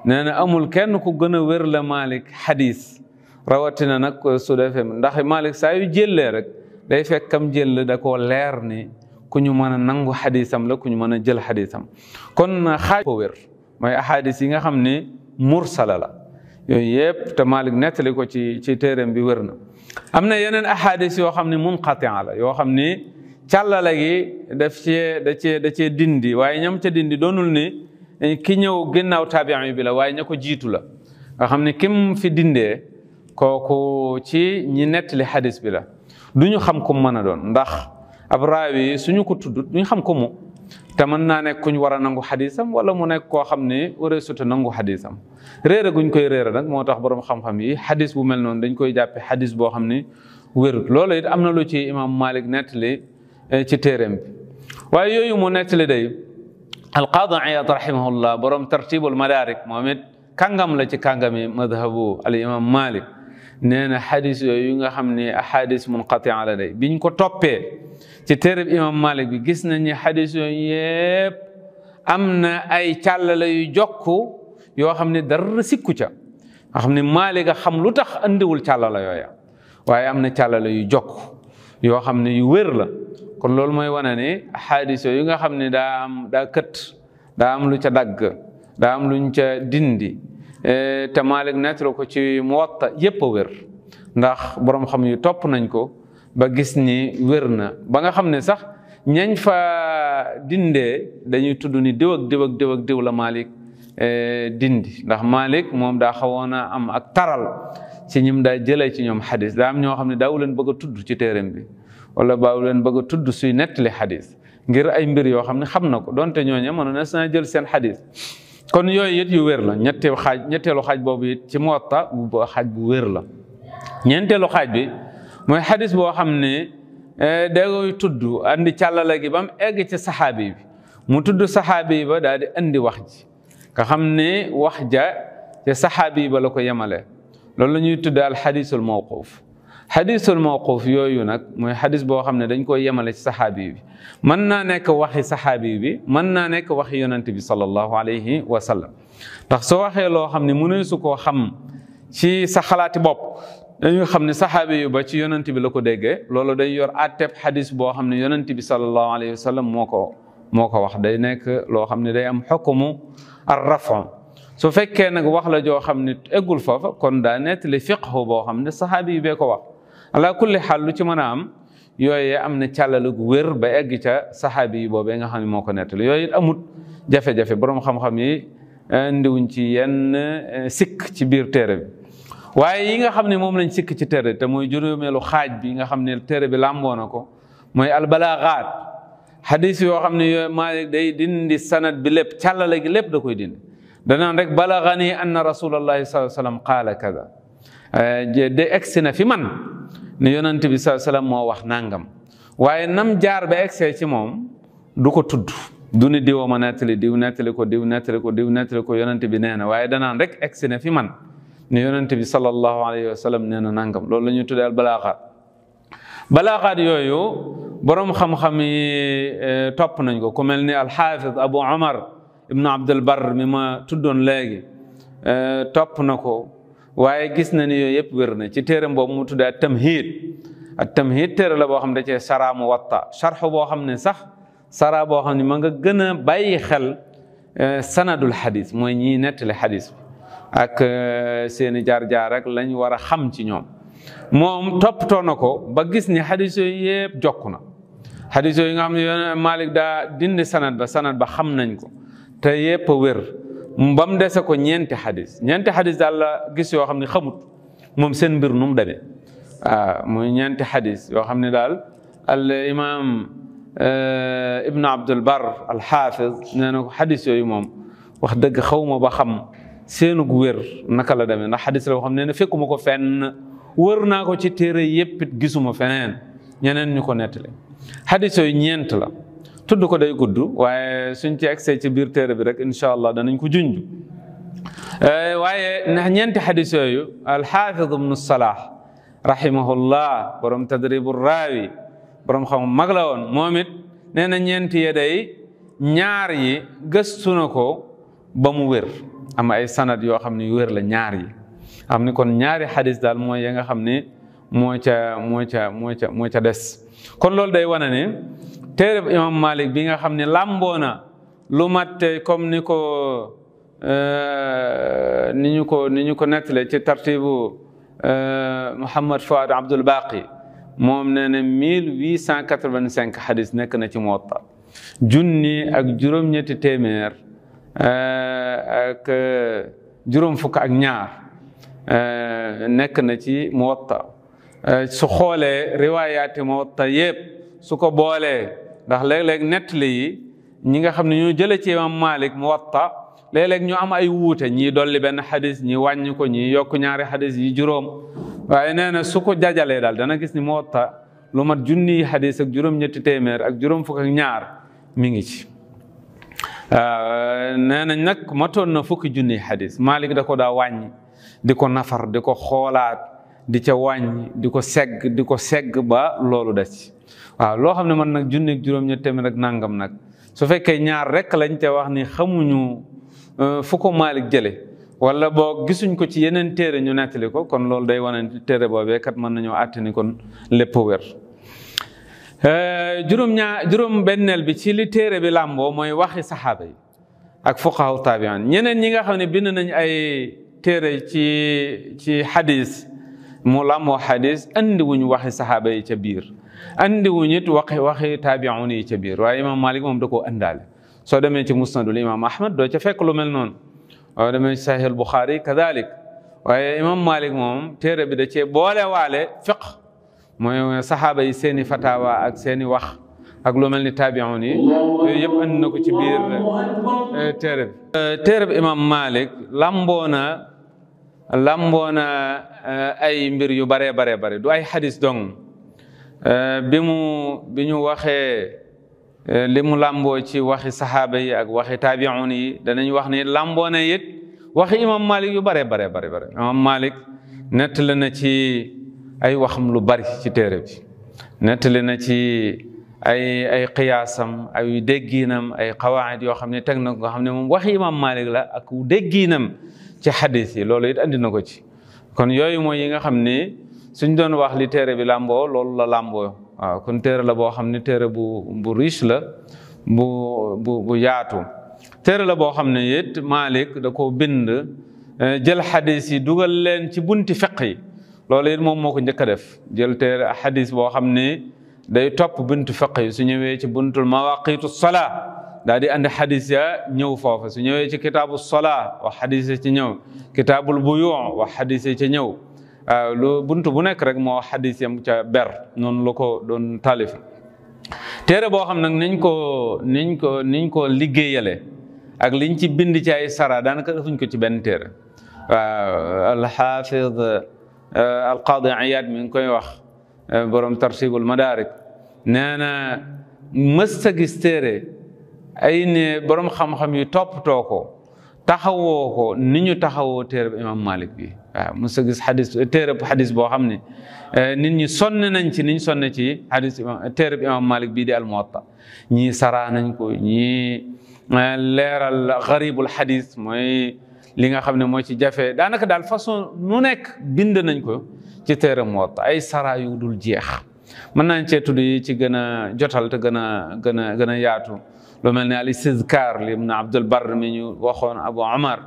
A: nee na amul kenn ku gën a wér la Malik xadis rawatina nag su defee ndax Malik saa yu jëllee rek day fekkam jël da koo leer ni ku ñu mën a nangu xadisam la ku ñu mën a jël xadisam kon xaaj ko wér mooy ahadis yi nga xam ne mursala la yooyu yëpp te Malik nettali ko ci téereem bi wér na am na yeneen ahadis yoo xam ne munqatia la yoo xam ni càllala gi da cee dindi waaye ñam ca dindi doonul ni ki ñëw ginnaaw taabi'i bi la waaye ña ko jiitu la nga xam ne kim fi dindee kooku ci ñi nettali xadis bi la duñu xam ko mën a doon ndax ab raawi suñu ko tuddut duñu xam ko mu te mën naa nekk kuñ war a nangu xadisam wala mu nekk koo xam ne waree suta nangu xadisam réere guñ koy réere nag moo tax borom xam-xam yi xadis bu mel noonu dañ koy jàppe xadis boo xam ne wérut loolu it am na lu ci imam Malik nettali ci téeréem bi waaye yooyu mu nettali day alqaadi Iyaad rahimahullah borom tartibul madarik moom it kàngam la ci kàngami madhabu al imam Malik nee na xadis yooyu nga xam ne ahadis munqatia la day biñ ko toppee ci téereb imam Malik bi gis nañ ne xadis yooyu yëpp am na ay càllala yu jokku yoo xam ne dara sikku ca nga xam ne Malik a xam lu tax andiwul càllala yooya waaye am na càllala yu jokku yoo xam ne yu wér la kon loolu mooy wane ne ahadis yooyu nga xam ne daa kët daa am lu ca dagg daa am luñ ca dindi te Malik nettali ko ci Muwatta yépp a wér ndax borom xam yu topp nañ ko ba gis ni wér na ba nga xam ne sax ñañ fa dindee dañuy tudd ni diw ak diw ak diw ak diw la Malik dindi ndax Malik moom daa xawoon a am ak taral ci ñim daa jëlee ci ñoom xadis daa am ñoo xam ne daawu leen bëgg a tudd ci téeréem bi wala baawu leen bëgg a tudd suy nettali xadis ngir ay mbir yoo xam ne xam na ko donte ñooñu mënoon na saa jël seen xadis kon yooyu it yu wér la ñetteelu xaaj boobu it ci Muwatta xaaj bu wér la ñeenteelu xaaj bi mooy xadis boo xam ne da koy tudd andi càllala gi ba mu egg ci saxaabi bi mu tudd saxaabi ba daal di andi wax ji nga xam ne wax ja ci saxaabi ba la ko yemale loolu la ñuy tudd al xadisul mawquuf xadisul mawquuf yooyu nag mooy xadis boo xam ne dañ koy yemale ci saxaabi bi mën naa nekk waxi saxaabi bi mën naa nekk waxi yonante bi sallallahu alayhi wa sallam ndax soo waxee loo xam ne mënee su koo xam ci sa xalaati bopp dañuy xam ne saxaabi yu ba ci yonante bi la ko déggee loolu day yor àtteeb xadis boo xam ne yonante bi sallallahu alayhi wa sallam moo ko wax day nekk loo xam ne day am xukumu ar rafu su fekkee nag wax la joo xam ne eggul foofa kon daa nettali fiqhu boo xam ne saxaabi yi bee ko wax ala kulli xaal lu ci mën a am yooyu am na càllalu gu wér ba egg ca saxaabi yi boobee nga xam ne moo ko nettali yooyu it amut jafe-jafe borom xam-xam yi ndiwuñ ci yenn sikk ci biir téere bi waaye yi nga xam ne moom lañ sikk ci téere te mooy juróomeelu xaaj bi nga xam ne téere bi làmboo na ko mooy albalagaat xadis yoo xam ne Maalik day dindi sanad bi lépp càllale gi lépp da koy dindi danaan rek balagani anna rasulallahi sallallahu alayhi wa sallam qaala kada de egsi na fi man ne yonent bi sallallahu alayhi wa sallam moo wax nangam waaye nam jaar ba egsee ci moom du ko tudd du ni diwoo ma nettali diw nettali ko diw nettali ko diw nettali ko yonent bi nee na waaye danaan rek egsi na fi man ne yonent bi sallallahu alayhi wa sallam nee na nangam loolu la ñuy tuddee al balaaxaat yooyu borom xam-xam yi topp nañ ko ku mel ni alxaafid Abu Umar ibnu Abdul Barr mi ma tuddoon léegi topp na ko waaye gis na ni yooyu yëpp wér na ci téeram boobu mu tuddee at-Tamhiid téere la boo xam ne da cee saraa Muwatta sharx boo xam ne sax saraa boo xam ne ma nga gën a bàyyi xel sanadul xadis mooy ñiy nettali xadis bi ak seeni jaar-jaar ak lañ war a xam ci ñoom moom toppatoo na ko ba gis ni xadis yooyu yëpp jokku na xadis yooyu nga xam ne Malik daa dindi sanad ba xam nañ ko te yëpp a wér ba mu dese ko ñeenti xadis daal la gis yoo xam ne xamut moom seen mbir nu mu demee muy ñeenti xadis yoo xam ne daal al imam ibnu Abdul Barr al xaafiz nee na ko xadis yooyu moom wax dëgg xawma ba xam seenug wér naka la demee ndax xadis la boo xam ne fekkuma ko fenn wër naa ko ci téere yëpp it gisuma feneen ñeneen ñu ko nettali xadis yooyu ñeent la tudd ko day gudd waaye suñ ci egsee ci biir téere bi rek incha allah danañ ko junj waaye ndax ñeenti xadis yooyu alxaafid ibnu Salah rahimahullah borom tadribu raawi borom xam mag la woon moom it nee na ñeenti ye day ñaar yi gëstu na ko ba mu wér am ay sanad yoo xam ne yu wér la ñaar yi am ni kon ñaari xadis daal mooy ya nga xam ne moo ca des kon loolu day wane ne téere imam Malik bi nga xam ne làmboo na lu matte comme ni ñu ko nettale ci tartibu Muhammad Fuad Abdul Baqi moom nee na 1885 xadis nekk na ci Muwatta junni ak juróom-ñetti téeméer ak juróom fukk ak ñaar nekk na ci Muwatta su xoolee riwaayaati Muwatta yëpp su ko boolee ndax léeg-léeg nettali yi ñi nga xam ne ñoo jëlee ci imam Malik Muwatta léeg-léeg ñu am ay wuute ñii dolli benn xadis ñii wàññi ko ñii yokk ñaari xadis yi juróom waaye nee na su ko jajalee daal dana gis ni Muwatta lu mat junniy xadis ak juróom-ñetti téeméer ak juróom fukk ak ñaar mi ngi ci. nee nañ nag matoon na fukki junniy xadis. Malik da ko daa wàññi di ko nafar di ko xoolaat di ca wàññi di ko segg ba loolu des ci. waaw loo xam ne man nag junni ak juróom-ñetti téeméer ak nangam nag su fekkee ñaar rek lañ te wax ni xamuñu fu ko Malik jële wala boo gisuñ ko ci yeneen téere ñu nettali ko kon loolu day wane téere boobee kat mën nañoo àtte ni kon lépp wér. juróom benneel bi ci li téere bi làmboo mooy waxi saxaaba yi ak fuqahaa taabi'in ñeneen ñi nga xam ne bind nañ ay téere ci xadis mu làmboo xadis andi wuñ waxi saxaaba yi ca biir andi wuñ it waxi taabi'un yi ca biir waaye imam Malik moom da koo andaale. soo demee ci musnadul imam Ahmad doo ca fekk lu mel noonu soo demee ci sahih al-Bukhari kadalik waaye imam Malik moom téere bi da cee boole waale fiqh mooy saxaaba yi seeni fatawa ak seeni wax ak lu mel ni taabi'un yi yooyu yëpp andi na ko ci biir téere bi. téere bi imam Malik lamboona ay mbir yu bare du ay xadis dong bi ñu waxee li mu làmboo ci waxi saxaaba yi ak waxi taabi'un yi danañ wax ni làmboo na it waxi imam Malik yu bare imam Malik nettali na ci ay waxam lu bari ci téere bi nettali na ci ay qiyaasam ay déggiinam ay qawaid yoo xam ne teg na ko nga xam ne moom waxi imam Malik la ak déggiinam ci xadis yi loolu it andi na ko ci kon yooyu mooy yi nga xam ne suñ doon wax li téere bi làmboo loolu la làmboo waaw kon téere la boo xam ne téere bu riche la bu yaatu téere la boo xam ne it Malik da ko bind jël xadis yi dugal leen ci bunti fiq yi loolu it moom moo ko njëkk a def jël téere xadis boo xam ne day topp buntu fiq yi su ñëwee ci buntul mawaqitu salaa daal di andi xadis ya ñëw foofa su ñëwee ci kitaabu salaa wax xadis ya ci ñëw kitaabul buyu wax xadis ya ci ñëw waaw lu buntu bu nekk rek moo xadis yam ca ber noonu la ko doon taalif téere boo xam nag niñ ko liggéeyale ak liñ ci bind ci ay sara daanaka defuñ ko ci benn téere waaw alxaafid alqaadi Iyaad mi ngi koy wax borom tartibul madaarik nee na mës a gis téere ay ne borom xam-xam yi toppatoo ko taxawoo ko ni ñu taxawoo téere bi imam Malik bi waaw mës a gis téere boo xam ne nit ñi sonn nañ ci niñ sonn ci téere bi imam Malik bii di al-Muwatta ñii saraa nañ ko ñii leeral garibul xadis mooy li nga xam ne moo ci jafe daanaka daal façon nu nekk bind nañ ko ci téere Muwatta ay saraa yu dul jeex mën nañ cee tudd yi ci gën a jotal te gën a yaatu lu mel ne al-Istizkaar li Ibn Abdul Barr mi ñu waxoon Abu Umar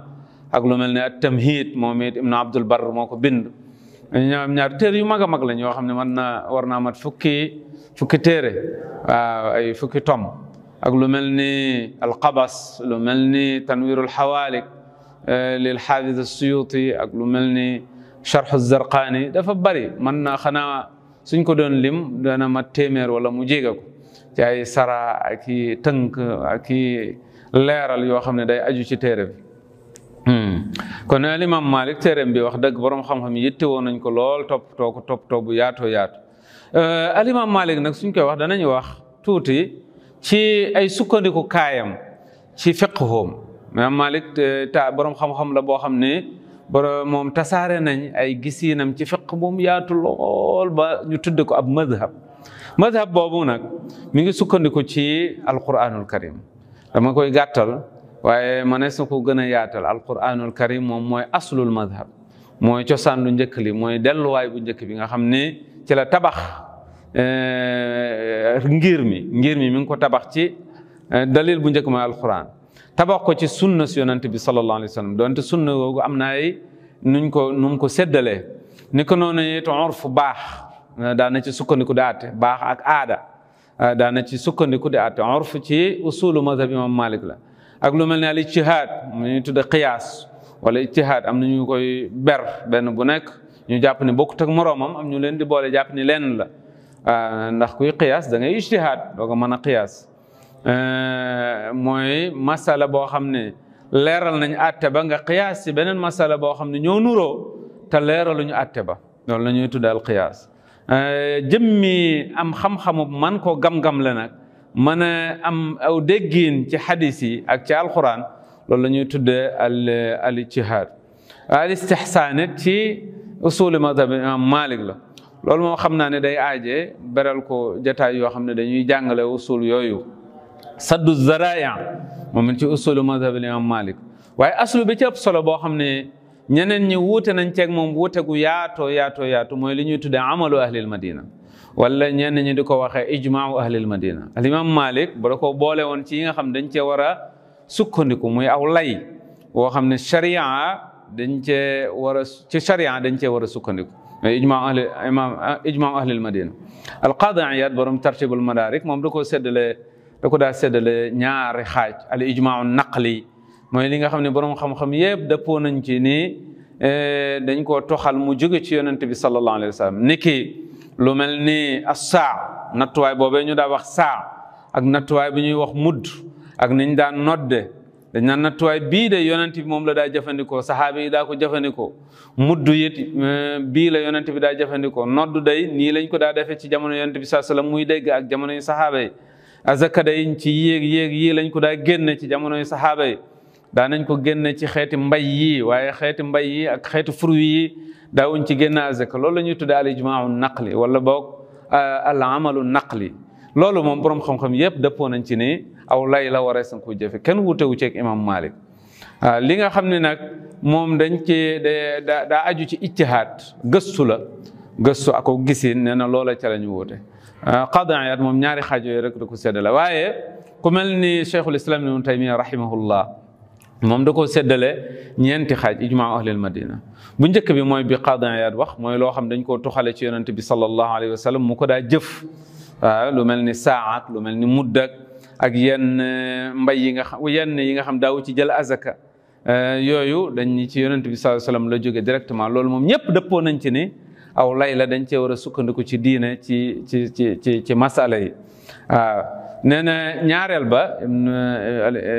A: ak lu mel ne at-Tamhiid moom it Ibn Abdul Barr moo ko bind ñoom ñaar téere yu mag a mag lañ yoo xam ne war naa mat fukki téere waaw ay fukki tom ak lu mel ni al-Qabas lu mel ni Tanwiirul Hawaalik lil Haafiz as-Suyuuti ak lu mel ni Sharh az-Zarqaani dafa bari mën na xanaa suñ ko doon lim dana mat téeméer wala mu jege ko ci ay sara ak i tënk ak i leeral yoo xam ne day aju ci téere bi kon al imam Malik téereem bi wax dëgg borom xam-xam yi yitte woon nañ ko lool toppatoo bu yaatoo yaatu al imam Malik nag suñ koy wax danañu wax tuuti ci ay sukkandiku kaayam ci fiqhoom imam Malik borom xam-xam la boo xam ne moom tasaare nañ ay gisiinam ci fiq moom yaatu lool ba ñu tudd ko ab madhab boobu nag mi ngi sukkandiku ci alquranul karim dama koy gàttal waaye manees na ko gën a yaatal alquranul karim moom mooy aslul madhab mooy cosaan lu njëkk li mooy delluwaay bu njëkk bi nga xam ne ci la tabax ngir mi mi ngi ko tabax ci dalil bu njëkk mooy alquran tabax ko ci sunna si yonante bi sallallahu alayhi wa sallam donte sunna googu am na ay nu mu ko séddalee ni ko noonu it urf baax daana ci sukkandiku di àtte baax ak aada daana ci sukkandiku di àtte urf ci usulu madhab imam Malik la ak lu mel ne al ijtihaad mu ñuy tudde qiyaas wala ijtihaad am na ñu koy ber benn bu nekk ñu jàpp ne bokkut ak moroomam am ñu leen di boole jàpp ni lenn la ndax kuy qiyaas da ngay ijtihaad doo ko mën a qiyaas mooy masala boo xam ne leeral nañ àtte ba nga qiyaas ci beneen masala boo xam ne ñoo nuroo te leeraluñu àtte ba loolu la ñuy tudde al qiyaas jëmmi am xam-xamu man koo gam-gam la nag mën a am aw déggin ci xadis yi ak ci alquran loolu la ñuy tuddee al ijtihaad al istihsaan it ci usuli madhab imam Malik la loolu moom xam naa ne day aaje beral ko jataay yoo xam ne dañuy jàngale usul yooyu saddu zaraaya moom ci usulu madhab imam Malik waaye aslu bi ci ëpp solo boo xam ne ñeneen ñi wuute nañ ceeg moom wuute gu yaatu mooy li ñuy tuddee amalu ahlil madina wala ñenn ñi di ko waxee ijmaau ahlil madina al imam Malik ba da ko boole woon ci yi nga xam dañ cee war a sukkandiku muy aw lay woo xam ne sharia dañ cee war a ci sharia dañ cee war a sukkandiku mais ijmaau ahlil madina al qaadi Iyaad borom tartibul madarik moom da ko daa séddale ñaari xaaj al ijmaau naqli mooy li nga xam ne borom xam-xam yëpp dëppoo nañ ci ni dañ koo toxal mu jóge ci yonente bi sallallahu alayhi wa sallam niki lu mel ni as-saa nattuwaay boobee ñu daa wax saa ak nattuwaay bi ñuy wax mudd ak niñ daan nodde dañ naan nattuwaay bii de yonent bi moom la daa jëfandikoo saxaabi yi daa ko jëfandikoo mudd it bii la yonent bi daa jëfandikoo nodd day nii lañ ko daa defee ci jamono yonent bi sallallahu alayhi wa sallam muy dégg ak jamono yu saxaaba yi azaka day ci yéeg yii lañ ko daa génne ci jamono yu saxaaba yi daa nañ ko génne ci xeeti mbay yi waaye xeeti mbay yi ak xeeti fruit yi daawuñ ci génn azaka loolu la ñuy tuddee al ijmaau naqli wala boog al amalu naqli loolu moom borom xam-xam yëpp dëppoo nañ ci ni aw lay la waree san ko jëfe kenn wutewu ceeg imam Malik li nga xam ne nag moom dañ ci daa aju ci ijtihaad gëstu la gëstu ako gisin nee na loola ca la ñu wute Qaadi Iyaad moom ñaari xaaj yooyu rek da ko séddale waaye ku mel ni Cheikhul Islam Ibnu Taymiya rahimahullah moom da koo séddale ñeenti xaaj ijmaa ahlil madina bu njëkk bi mooy bi Qaadi Iyaad wax mooy loo xam dañ koo tuxale ci yonent bi sallallahu alayhi wa sallam mu ko daa jëf waaw lu mel ni saak lu mel ni muddak ak yenn mbay yi nga xam yenn yi nga xam daawu ci jël azaka yooyu dañ ci yonent bi sallallahu alayhi wa sallam la jóge directement loolu moom ñëpp dëppoo nañ ci ni aw lay la dañ cee war a sukkandiku ci diine ci masala yi waaw nee na ñaareel ba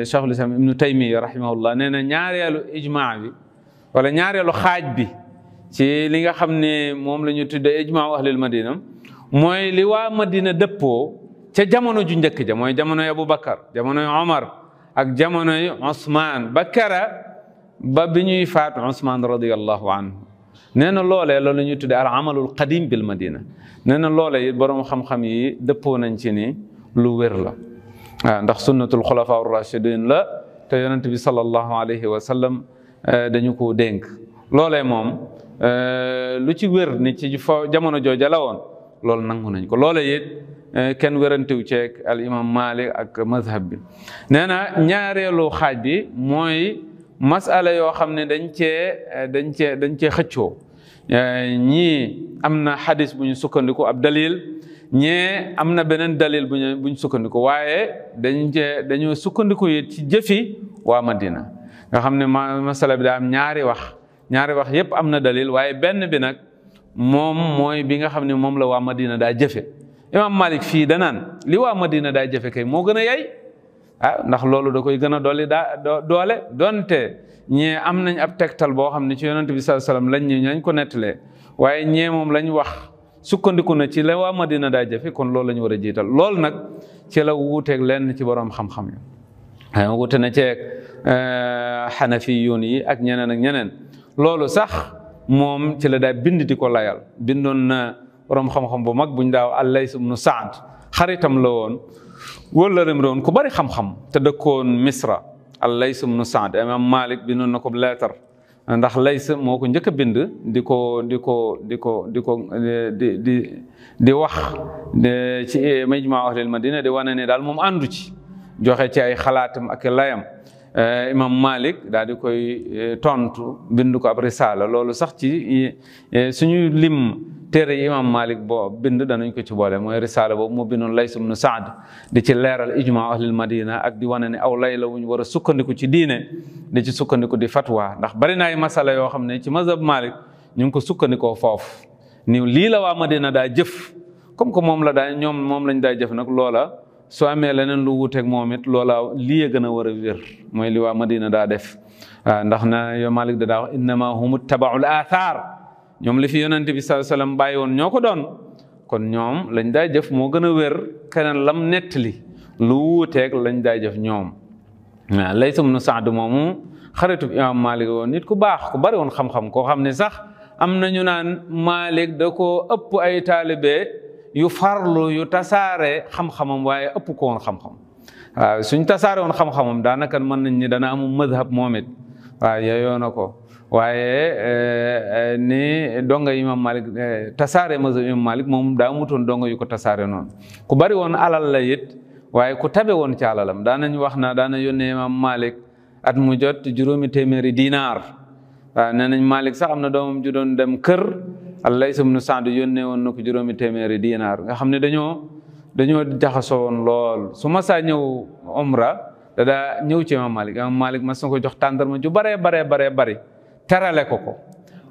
A: Cheikhul Islam Ibnu Taymiya rahimahullah nee na ñaareelu ijmaa bi wala ñaareelu xaaj bi ci li nga xam ne moom la ñu tuddee ijmaa ahlil madina mooy li waa Madina dëppoo ca jamono ju njëkk ja mooy jamonoy Aboubacar jamonoy Omar ak jamonoy Ousmane ba kera ba bi ñuy faat Ousmane radiyallahu anhu nee na loolee loolu la ñuy tuddee al amalul qadim bil madina nee na loolee it borom xam-xam yi dëppoo nañ ci ni lu wér la waaw ndax sunnatul xulafa ar-rashidin la te yonent bi sallallahu alayhi wa sallam dañu ko dénk loolee moom lu ci wér ni ci jamono jooja la woon loolu nangu nañ ko loolee it kenn wérantew ceeg al imam Malik ak mazhab bi nee na ñaareelu xaaj bi mooy masala yoo xam ne dañ cee xëccoo ñii am na xadis bu ñu sukkandiku ab dalil ñee am na beneen dalil buñ sukkandiku waaye dañoo sukkandiku it ci jëfi waa Madina nga xam ne masala bi daa am ñaari wax yépp am na dalil waaye benn bi nag moom mooy bi nga xam ne moom la waa Madina daa jëfe imam Malik fii danaan li waa Madina daa jëfe kay moo gën a yey ndax loolu da koy gën a dolli doole donte ñee am nañ ab tegtal boo xam ne ci yonent bi sallallahu alayhi wasallam lañ ko nettalee waaye ñee moom lañ wax sukkandiku na ci la waa Madina daa jëfe kon loolu la ñu war a jiital loolu nag ci la wuuteeg lenn ci borom xam-xam yi wuute na ceeg xanafiyuun yi ak ñeneen loolu sax moom ci la daa bind di ko layal bindoon na borom xam-xam bu mag buñ daaw al-Lays ibnu Saad xaritam la woon wala rem woon ku bari xam-xam te dëkkoon Misra al-Lays ibnu Saad imam Malik bindoon na ko leetar ndax Lays moo ko njëkk a bind di wax ci majmaa ahlil madina di wane ne daal moom àndu ci joxe ci ay xalaatam ak layam imam Malik daal di koy tontu bind ko ab risaala loolu sax ci suñu lim téere yi imam Malik boo bind danañ ko ci boole mooy risaala boobu mu bindoon Lays ibnu Saad di ci leeral ijmaa ahlil madina ak di wane ne aw lay la wuñ war a sukkandiku ci diine di ci sukkandiku di fatwa ndax bari na ay masala yoo xam ne ci mazhab Malik ñu ngi ko sukkandikoo foofu ni lii la waa Madina daa jëf comme que moom lañ daa jëf nag loola soo amee leneen lu wuuteeg moom it loola lii gën a war a wér mooy li waa Madina daa def ndax na yow Malik da daa wax innama hum tabaul athar ñoom li fi yonent bi sallallahu alayhi wasallam bàyyi woon ñoo ko doon kon ñoom lañ daa jëf moo gën a wér keneen lam nettali lu wuuteeg lañ daa jëf ñoom. waaw Lays ibn Sa'd moomu xaritub imam Malik woon nit ku baax ku bari woon xam-xam koo xam ne sax am na ñu naan Malik da ko ëpp ay taalibe yu farlu yu tasaare xam-xamam waaye ëpp ko woon xam-xam. waaw suñ tasaare woon xam-xamam daanaka mën nañ ni dana amu madhab moom it waaw yeyoo na ko waaye ni donga imam Malik tasaare mazhab imam Malik moom daa amutoon donga yu ko tasaare noonu ku bari woon alal la it waaye ku tabe woon ci alalam daanañ wax na daana yónnee imam Malik at mu jot 200 dinaar waaw nee nañ Malik sax am na doomam ju doon dem kër Lays ibn Sa'd yónnee woon na ko 200 dinaar nga xam ne dañoo jaxasoo woon lool su ma saa ñëw umra da daa ñëw ci imam Malik mas na ko jox tàndarma ju baree bari terale ko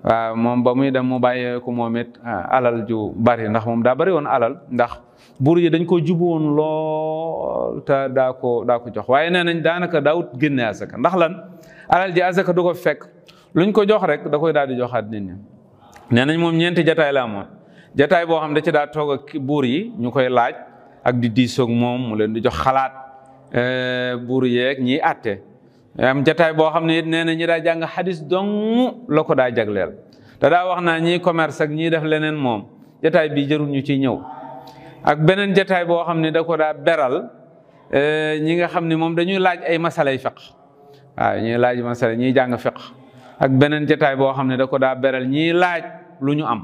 A: waaw moom ba muy dem mu bàyyee ko moom it alal ju bari ndax moom daa bari woon alal ndax buur yi dañ ko jubu woon lool te daa ko jox waaye nee nañ daanaka daawut génne asaka ndax lan alal ji asaka du ko fekk luñ ko jox rek da koy daal di joxaat nit ñi nee nañ moom ñeenti jataay la amoon jataay boo xam da ci daa toog ak buur yi ñu koy laaj ak di diisoog moom mu leen di jox xalaat buur yeeg ñiy àtte am jataay boo xam ne it nee na ñi daa jàng xadis dong la ko daa jagleel te daa wax naa ñiy commerce ak ñiy def leneen moom jataay bi jërul ñu ciy ñëw ak beneen jataay boo xam ne da ko daa beral ñi nga xam ne moom dañuy laaj ay masalay fiq waaw ñuy laaj masala ñiy jàng fiq ak beneen jataay boo xam ne da ko daa beral ñiy laaj lu ñu am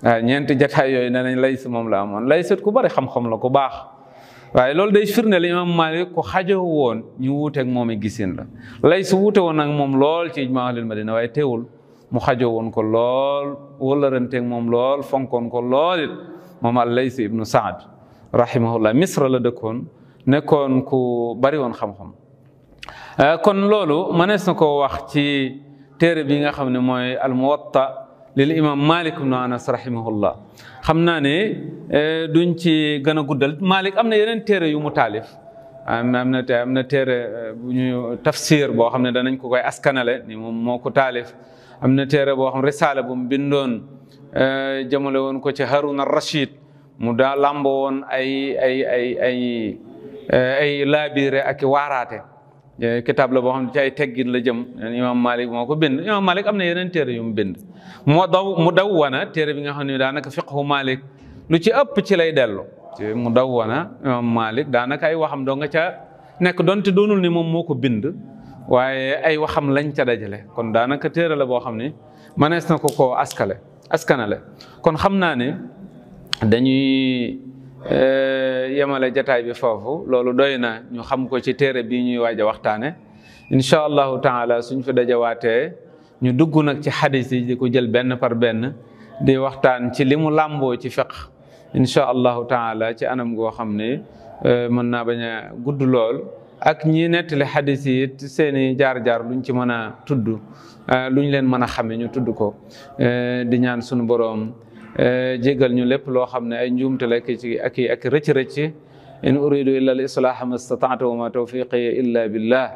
A: waaw ñeenti jataay yooyu nee nañ Lays moom la amoon Lays ku bari xam-xam la ku baax waaye loolu day firndeel imam Malik ku xajoo woon ñu wuuteeg moom i gisin la Lays wuute woon nag moom lool ci ijmaa ahlil Madina waaye teewul mu xajoo woon ko lool wëllëranteeg moom lool fonkoon ko lool it moom Lays ibnu Sa'd rahimahullah Misra la dëkkoon nekkoon ku bari woon xam-xam kon loolu mënees na ko wax ci téere bi nga xam ne mooy al Muwatta lil imam Malik ibnu Anas rahimahullah xam naa ne duñ ci gën a guddal Malik am na yeneen téere yu mu taalif am na téere bu ñu tafsir boo xam ne danañ ko koy askanale ni moom moo ko taalif am na téere boo xam risaala bu mu bindoon jëmale woon ko ci Harun ar-Rashid mu daa lamboo woon ay laabire ak waaraate kitaab la boo xam ne ci ay teggin la jëm imam Malik moo ko bind imam Malik am na yeneen téere yu mu bind mu dawwana téere bi nga xam ne daanaka fiqhu Malik lu ci ëpp ci lay dellu ci mu dawwana imam Malik daanaka ay waxam doo nga ca nekk donte doonul ni moom moo ko bind waaye ay waxam lañ ca dajale kon daanaka téere la boo xam ne mënees na ko askanale kon xam naa ne dañuy yemale jataay bi foofu loolu doy na ñu xam ko ci téere bii ñuy waaj a waxtaane incha allahu taala suñ fi dajawaatee ñu dugg nag ci xadis yi di ko jël benn par benn di waxtaan ci li mu làmboo ci fiq incha allahu taala ci anam goo xam ne mën naa bañ a gudd lool ak ñi nettali xadis yi seeni jaar-jaar luñ ci mën a tudd luñ leen mën a xame ñu tudd ko di ñaan sunu boroom jégal ñu lépp loo xam ne ay njuumte la ci ak rëcc-rëcc in uridu illa al islaha ma stata'tu wa ma tawfiqi illa billah